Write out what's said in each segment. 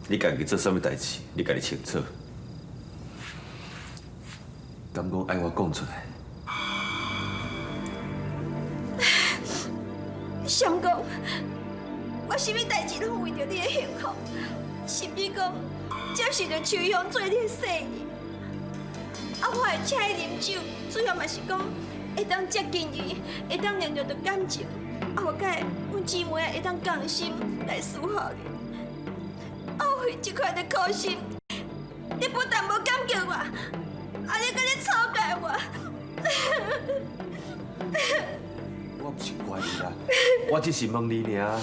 你家己做啥物代誌，你家己清楚。敢講愛我講出來？相公，我啥物代誌攏為著你的幸福，甚至講接受著秋香做你的婿兒。啊，我會請伊啉酒，主要嘛是講會當接近伊，會當聯絡著感情，啊，或者阮姊妹會當共心來侍候你。啊，為這款的苦心，你不但無感激我，啊，你閣咧錯怪我。我毋是怪你啦，我只是問你爾。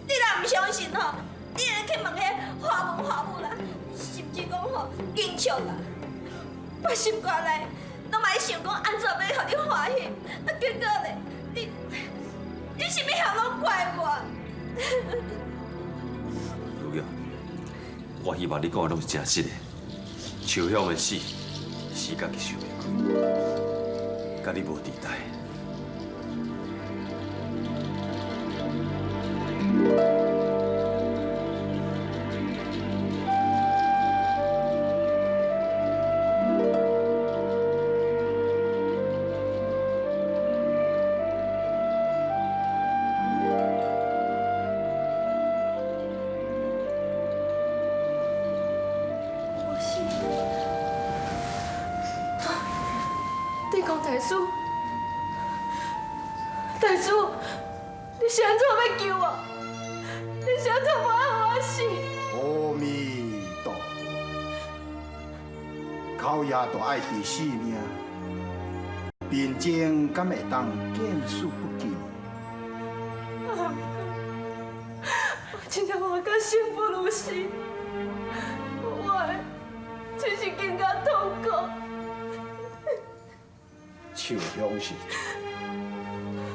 你若毋相信吼，你會去問彼華文華武啦，甚至講吼金笑啦，我心肝內攏嘛咧想講按怎欲予你歡喜，啊，結果咧，你你啥物項攏怪我。如玉，我希望你講的攏是真實的。秋香的死是家己想袂開，佮你無佇代。我是地公大師，大師，你是按怎欲救我？你是按怎無愛予我死？阿彌陀佛，口業都愛治性命，病症敢會當見死不救？啊！我真正活到生不如死，我真是更加痛苦。秋香是，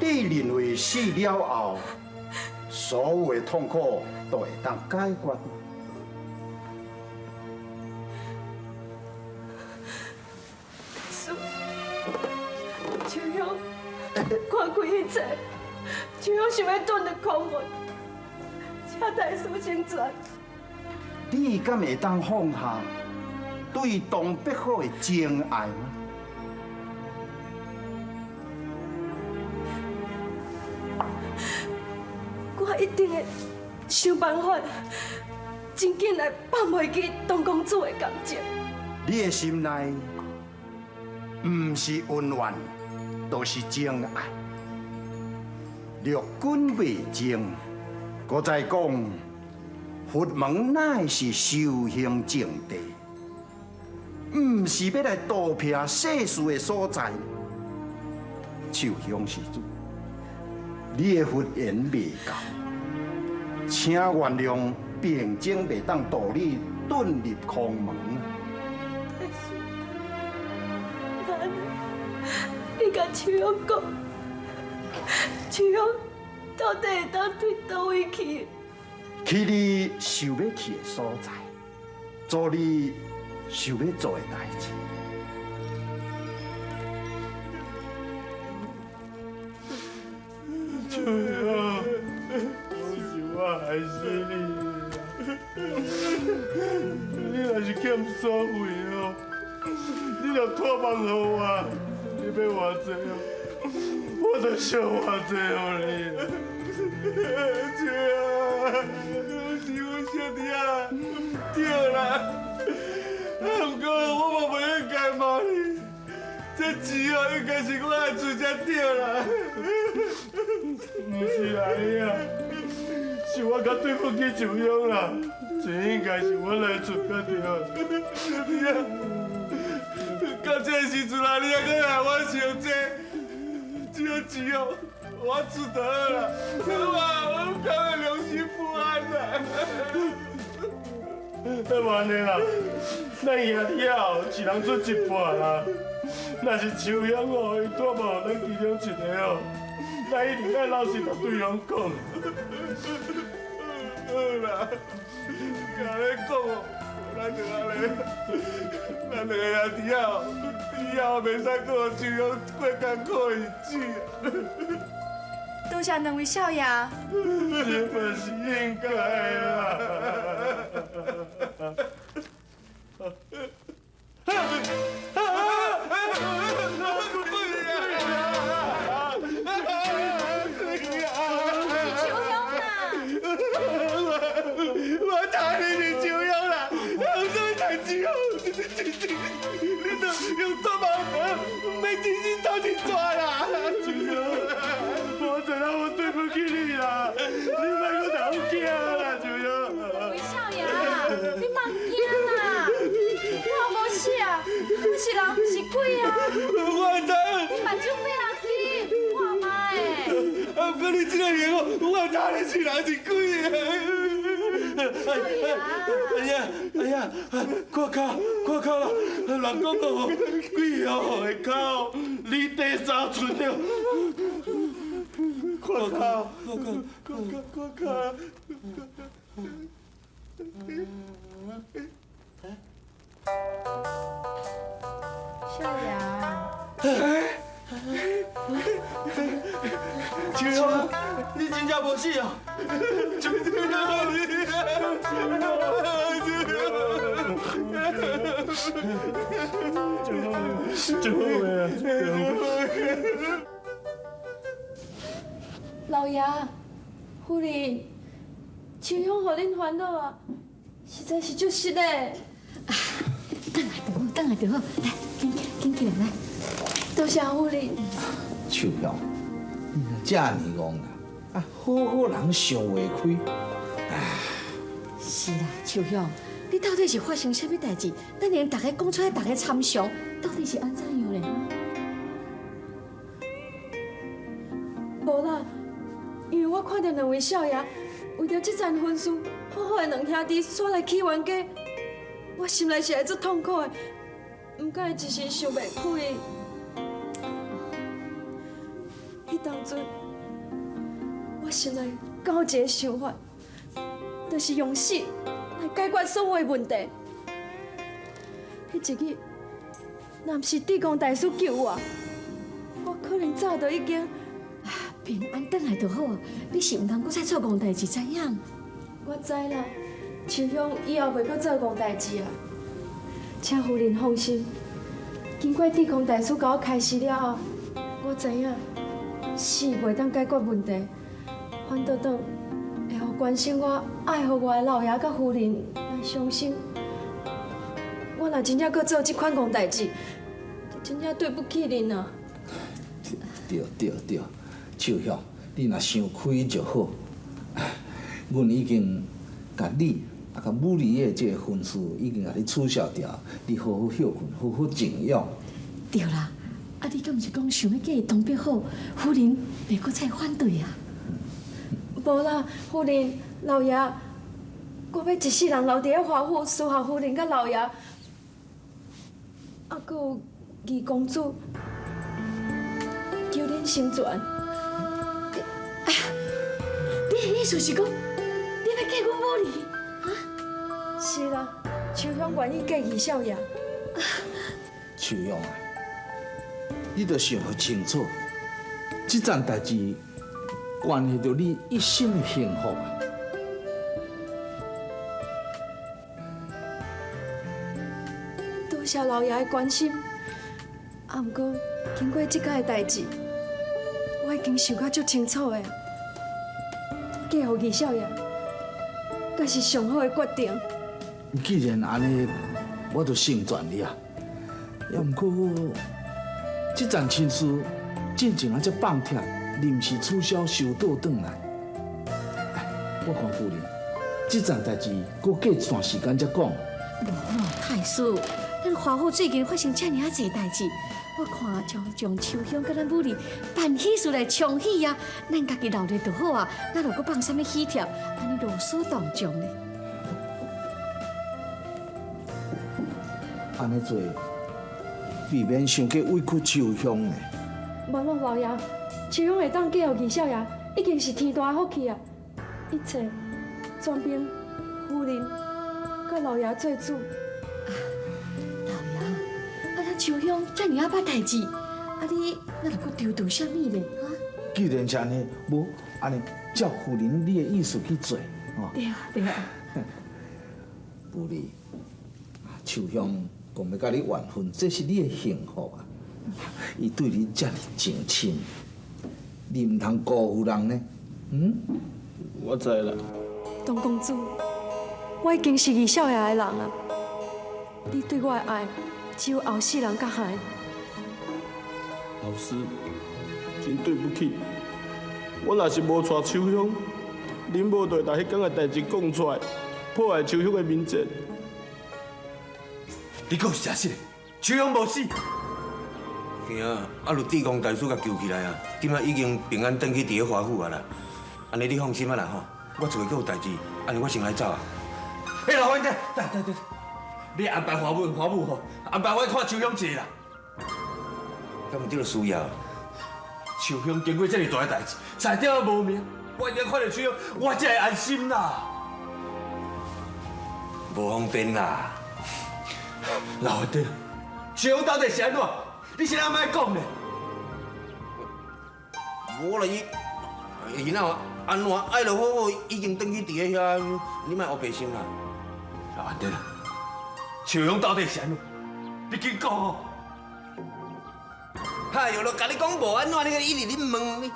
你認為死了後，所有的痛苦都會當解決？大師，秋香看開一切，秋香想欲轉入空門，請大師成全。你敢會當放下對東北虎的情愛嗎？我一定會想辦法，真緊來放袂記東公主的感情。你的心內毋是恩怨，就是情愛。六根未淨，閣再講，佛門乃是修行淨地，毋是欲來逃避世事的所在。秋香施主，你的佛緣未夠，請原諒病症袂當導你遁入空門。大師，你共秋香講，秋香到底會當對佗位去？去你想欲去的所在，做你想欲做的代誌。秋香，是我害死你！你若是欠所費哦，你若託夢予我，你欲偌濟哦，我就燒偌濟予你。秋香，是阮小弟仔對啦，啊，毋過我嘛袂應該罵你，這錢哦應該是我來出才對啦。毋是啦，兄啊，是我較對不起秋香啦，錢應該是我來出才對。小弟啊，到這個時陣啦，你猶閣害我想這，這個錢哦，我出就好啦，我感覺良心不安啦。那無按呢啦，咱兄弟仔哦，一人出一半啦。若是秋香哦，伊託夢予咱其中一个哦，咱一定愛老實共對方講。好啦，按呢講哦，咱就按呢，咱兩個兄弟仔哦，以後袂使閣予秋香過艱苦的日子。拄多謝兩位少爺。這嘛是應該啦。是秋香啦！我查你是秋香啦，有啥物代誌哦？你都用做梦，欲真心走一逝啦！秋香，我知影我對不起你啦，你莫閣頭驚啦，秋香。魏少爺，你莫驚啦，我無死啊，我是人毋是鬼啊！我知。你目睭閉人去，看覓。啊，毋過你這个形我知你是人是鬼啊！哎呀，哎呀，看跤，看跤啦！人講哦，鬼哦會哭，離地三寸了。看跤，看跤，看跤，看跤。少爺。秋香，你真正無死哦！秋香，老爺，夫人，秋香予恁煩惱啊，實在是足失禮。轉來就好，轉來就好，來，緊緊起來來。多謝夫人。秋香，你若遮爾戇啦，啊，好好人想袂開。是啦，秋香，你到底是發生啥物代誌？咱連逐家講出來，逐家參詳，到底是按怎樣咧？無啦，因為我看著兩位少爺為著這層婚事，好好的兩兄弟煞來起冤家，我心內是會足痛苦的，毋敢會一時想袂開。彼當陣，我心內敢有一個想法，就是用死來解決所有的問題。彼一日，若毋是地公大師救我，我可能早就已經平安轉來就好。你是毋通閣再做戇代誌，知影？我知啦，秋香以後袂閣做戇代誌啊。請夫人放心，經過地公大師共我開示了後，我知影死袂當解決問題，反倒轉會予關心我、愛護我的老爺佮夫人來傷心。我若真正閣做這款戇代誌，就真正對不起恁啊！對對對，秋香，你若想開就好。阮已經共你啊，共武兒的這個婚事已經共你取消掉，你好好歇睏，好好靜養。對啦，啊，你敢毋是講想欲嫁予唐伯虎，夫人袂閣再反對啊？無啦，夫人、老爺，我欲一世人留佇咧華府侍候夫人佮老爺，啊，閣有二公子，求恁成全。哎呀，你的意思是講，你欲嫁阮某兒？啊？是啦，秋香願意嫁二少爺。秋香啊，你著想清楚，這件代誌關係著你一生的幸福啊！多謝老爺的關心，啊，毋過經過這擺的代誌，我已經想甲足清楚的，嫁予二少爺，才是上好的決定。既然按呢，我就成全你啊。也毋過，這層親事進前啊才放帖，臨時取消收倒轉來。我看夫人，這層代誌閣過一段時間才講。無啦，太師，咱華府最近發生遮爾仔濟代誌，我看將秋香佮咱母兒辦喜事來沖喜啊，咱家己留咧就好啊，哪著閣放啥物喜帖，按呢勞師動眾咧。按呢做，避免傷過委屈秋香呢。無無老爺，秋香會當嫁予二少爺，已經是天大的福氣啊！一切全憑夫人佮老爺做主。老爺，啊，咱秋香遮爾仔歹代誌，啊你哪著閣惆悵啥物咧？哈？既然是按呢，無按呢照夫人你的意思去做，吼。對啊對啊。夫人，秋香講欲佮你完婚，這是你的幸福啊！伊對你遮爾情深，你毋通辜負人呢？嗯？我知啦。唐公子，我已經是二少爺的人啊！你對我的愛，只有後世人才害。老師，真對不起，我若是無帶秋香，恁某就會共彼工的代誌講出來，破壞秋香的名節。你講是真實的，秋香無死。是啊，啊，就智光大師共救起來啊，這擺已經平安轉去佇咧華府啊啦。按呢你放心啊啦吼，我厝內閣有代誌，按呢我先來走啊。欸，老冤家，等等等，你安排華母，華母吼，安排我去看秋香一下啦。敢有這个需要？秋香經過這麼大的代誌，差點仔無命，我一定看著秋香，我才會安心啦。無方便啦。老爹，秋香到底是按怎？你先莫講咧。無啦，伊伊若按怎愛著好好，已經轉去佇咧遐，你莫烏白想啦。老爹，秋香到底是按怎？你緊講哦。哎喲，就共你講無按怎，你一直咧問你，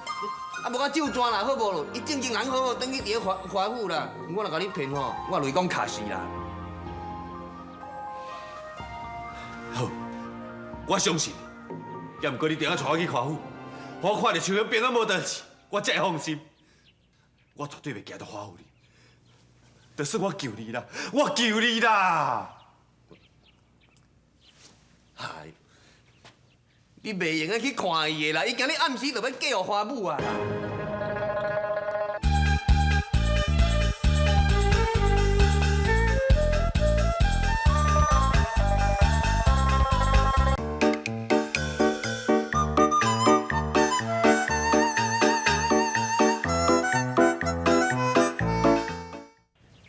啊無我照紙啦，好無咯？伊正經人好好，轉去佇咧華華府啦。我若共你騙吼，我就講確實啦。好，我相信。也毋過你定愛帶我去華府，我看著秋香平安無代誌，我才會放心。我絕對袂行到華府裡，就算我求你啦，我求你啦。哎，你袂用得去看伊的啦，伊今日暗時就欲嫁予華母啊啦。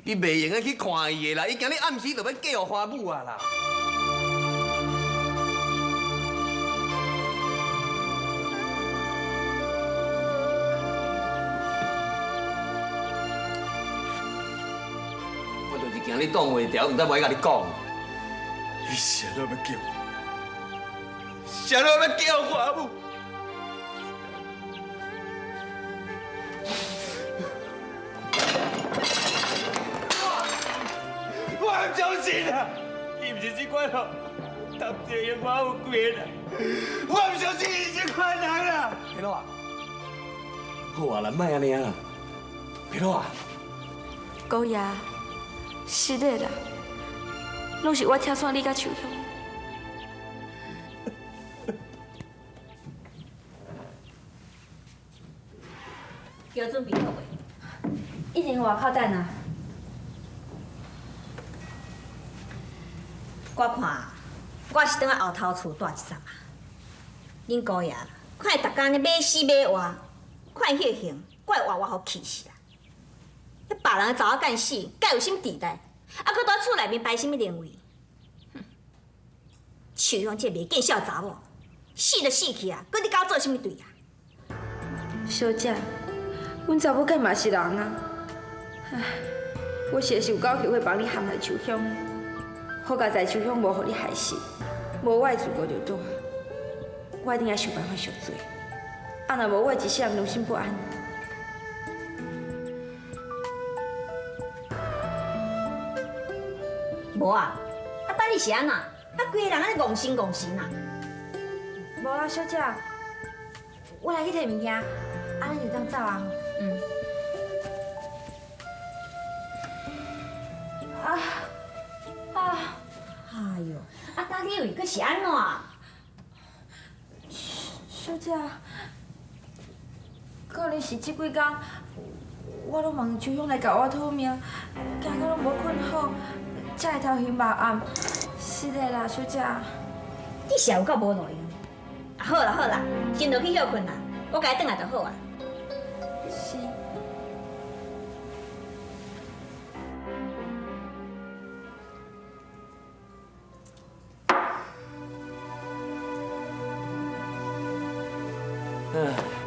你袂用得去看伊的啦，伊今日暗時就欲嫁予華母啊啦。我就是驚你擋袂牢，毋知無愛共你講。你啥都欲叫，啥都欲叫華母。我毋相信啊！伊毋是這款哦，談一個櫻花有幾个人？我毋相信伊是這款人啦！皮老啊，好啊啦，莫按呢啦，皮老啊。姑爺，是的啦，攏是我拆散你佮秋香。叫準備好未？已經外口等啊。我看，我是轉來後頭厝蹛一陣啊。恁姑爺看伊逐工咧欲死欲活，看伊彼个形，我會活活予氣死啦。彼別人的查某囝死，佮有啥物地帶？啊，閣蹛厝內面排啥物靈位？哼！秋香這个袂見笑查某，死就死去啊，閣咧佮我做啥物對啊？小姐，阮查某囝嘛是人啊。唉，我實在是有夠後悔幫你陷害秋香。好佳哉，秋香無予你害死，無我的罪過就大。我一定愛想辦法贖罪，啊若無我一世人良心不安。無啊，啊到底是按怎？啊，規个人按呢戇神戇神啊！無啦，小姐，我來去提物件，啊，咱就當走啊。嗯。啊啊！哎喲，啊，到底位閣是按怎？小姐，可能是這幾工，我攏問秋香來共我討命，驚到攏無睏好，才會頭昏目暗。是的啦，小姐。你是有夠無路用。啊，好啦好啦，先落去歇睏啦，我共你轉來就好啊。是。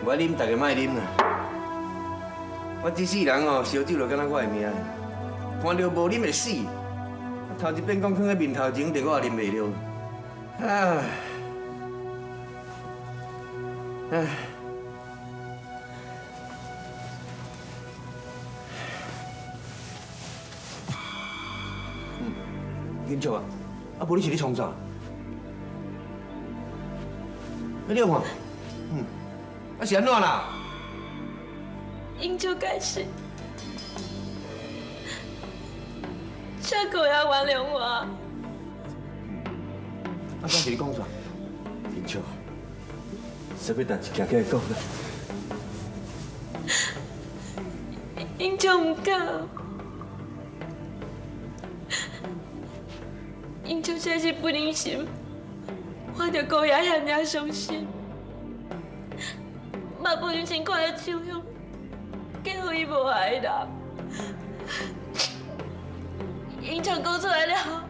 無愛啉，大家莫啉啦。我這世人哦，燒酒就敢若我的命，看著無啉會死。頭一遍講囥佇面頭前，就我也啉袂著。唉，唉。金秋啊，啊無你是咧創啥？你看，啊是按怎啦？英就解释，请高爷原谅我。啊，敢是你讲啥？金秋，啥物代志，行起来讲啦。英就毋敢。英秋这是不忍心，看著高爷遐尔伤心，嘛不忍心看著秋香嫁予伊无爱的人。英秋讲出来了后，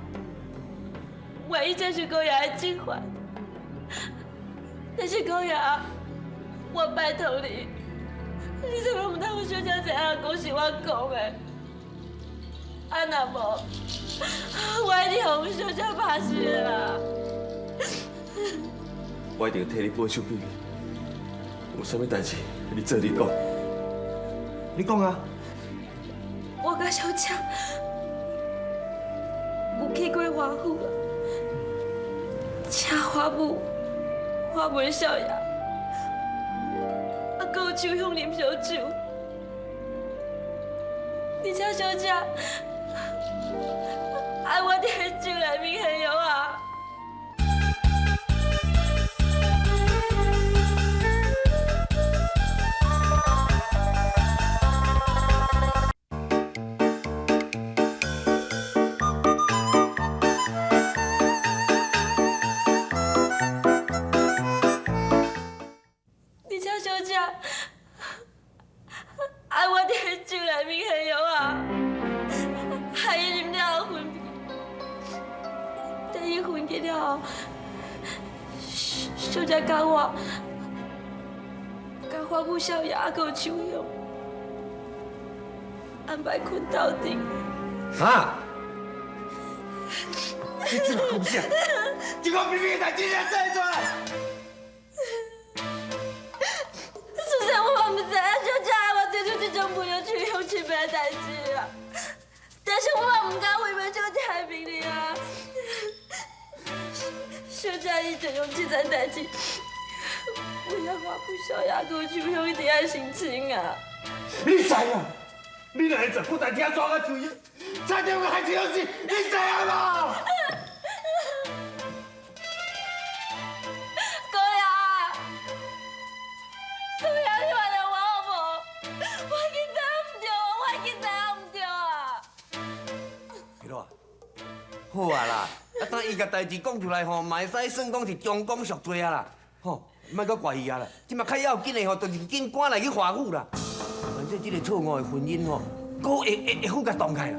愿意接受高爷的处罚。但是高爷，我拜托你，你千万毋通予小姐知影讲是我讲的，啊若无，我一定予小姐拍死的啦！我一定替你保守秘密。有啥物代志，你做你讲。你讲啊！我佮小姐有去过华府，请华母、华文少爷，啊，阁有秋香啉烧酒，而且小姐爱我伫彼酒内面下药啊！而且小姐爱我伫彼酒内面下药啊，害伊啉了后昏去。等伊昏去了后，小姐共我、共华母少爷，还阁有秋香安排睏斗阵。哈？你这嘛讲啥？这个秘密代志你也做出来？虽然我嘛毋知影小姐爱我做出这种昧著秋香清白的代志啊，但是我嘛毋敢违背小姐的命令啊。小姐伊就用这层代志，为了华母少爷，阁有秋香一定爱成亲啊！你知影？你若会十不但听抓甲秋香，差点害秋香死，你知影无？高爷，高爷，你原谅我好无？我已经知影毋对，我已经知影毋对啊！彼落，好啊啦，啊等伊共代志讲出来吼，嘛会使算讲是将功赎罪啊啦，吼，莫阁怪伊啊啦。这马较要紧的吼，就是紧赶来去华府啦。反正这个错误的婚姻吼，阁会好共动起来啦。